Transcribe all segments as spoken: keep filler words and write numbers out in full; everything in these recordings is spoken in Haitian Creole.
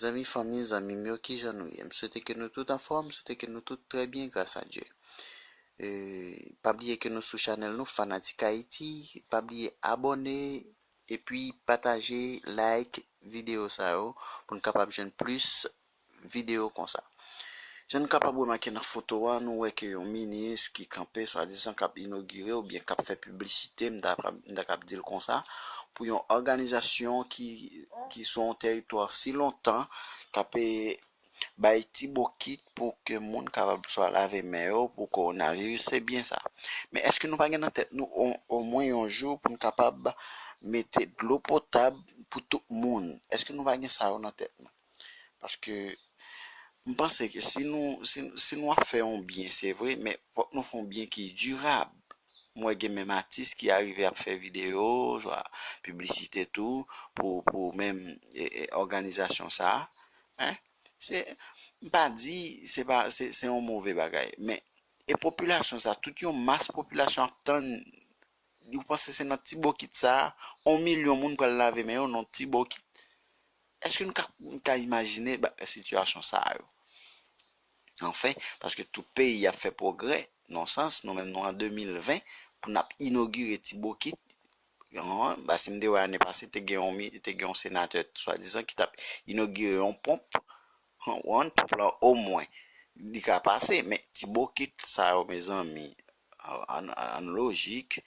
Mezanmi, fanmi, zanmi m yo, kijan nou ye? M swete ke nou tout anfòm, m swete ke nou tout trè byen, gras a Dye. E, pa bliye ke nou sou chanèl nou, Fanatik Ayiti. Pa bliye abòne, epi pataje, like videyo sa yo, pou n kapab jwenn plis videyo konsa. Jan nou kapab remake nan foto a, nou wè ke yon minis ki kanpe, swadizan k ap inogire oubyen k ap fè piblisite, m ta, m ta kab di l konsa, pou yon òganizasyon ki, ki sou yon tèritwa si lontan, k ap, eh, bay ti bokit pou ke moun kapab swa lave men yo pou kowonaviris, se byen sa. Men èske nou pa gen nan tèt nou o-, omwen yon jou pou n kapab mete dlo potab pou tout moun? Èske nou pa gen sa yo nan tèt nou? Paske m panse ke si nou, si, si nou ap fè yon byen, se vre, men fòk nou fè yon byen ki dirab. M wè gen menm atis ki arive ap fè videyo, swa piblisite tou, pou, pou menm, e, e, òganizasyon sa a. Hein? Se, m pa di se pa, se, se yon move bagay, men e popilasyon sa, tout yon mas popilasyon ap tann, ou panse se nan ti bokit sa a, yon milyon moun pral lave men yo nan ti bokit? Èske nou ka, nou ka imajine ba-, sitiyasyon sa a yo? Anfen, paske tout peyi ap fè pwogrè, nan sans, nou menm nou an de mil ven, pou n ap inogire ti bokit, yon, ba, si m te wè ane pase, te gen yon mi-, te gen yon senatè, swadizan, ki t ap inogire yon ponp, yon ponp lan omwen, li ka pase, men ti bokit sa yo, mezanmi, an, an, an lojik,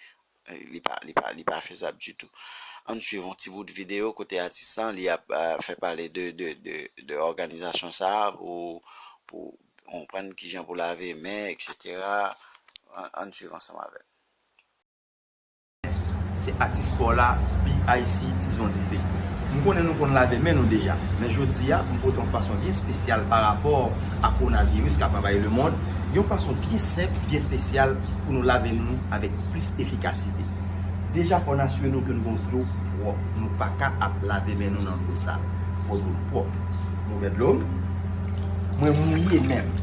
li pa, li pa, li pa fezab ditou. Ann swiv yon ti bout videyo kote atis lan, li ap, a, fè pale de, de, de, de òganizasyon sa a pou, pou konprann kijan pou lave men, etsetera. Ann, ann swiv ansanm avè l. Se atis pa w la, B I C Tizon Dife. M konnen nou konn lave men nou deja, men jodi a, m pote yon fason byen espesyal pa rapò a kowonaviris k ap anvayi lemonn, yon fason byen senp, byen espesyal pou nou lave nou avèk plis efikasite. Deja, fò n asire nou ke nou gen dlo pwòp. Nou pa ka ap lave men nou nan dlo sal. Fò dlo pwòp. M ouvè dlo m. Mwen mouye men m.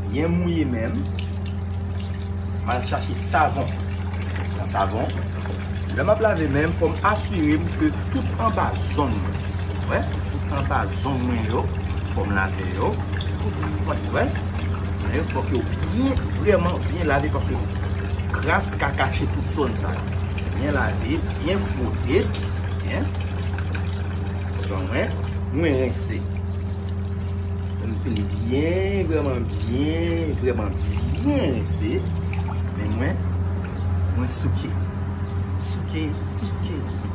Byen mouye men m. M al chache savon. Pran savon. Lè m ap lave men m, fò m asire m ke tout anba zong mwen, wè, tout anba zong mwen yo, fò m lave yo. Tout, wè, men fòk yo byen, vrèman byen lave, paske kras ka kache tout zòn sa yo. Byen lave, byen fwote, byen. Zòn mwen, mwen rense. Lè m fini byen, vrèman byen, vrèman byen rense, men mwen, mwen souke. Souke, souke.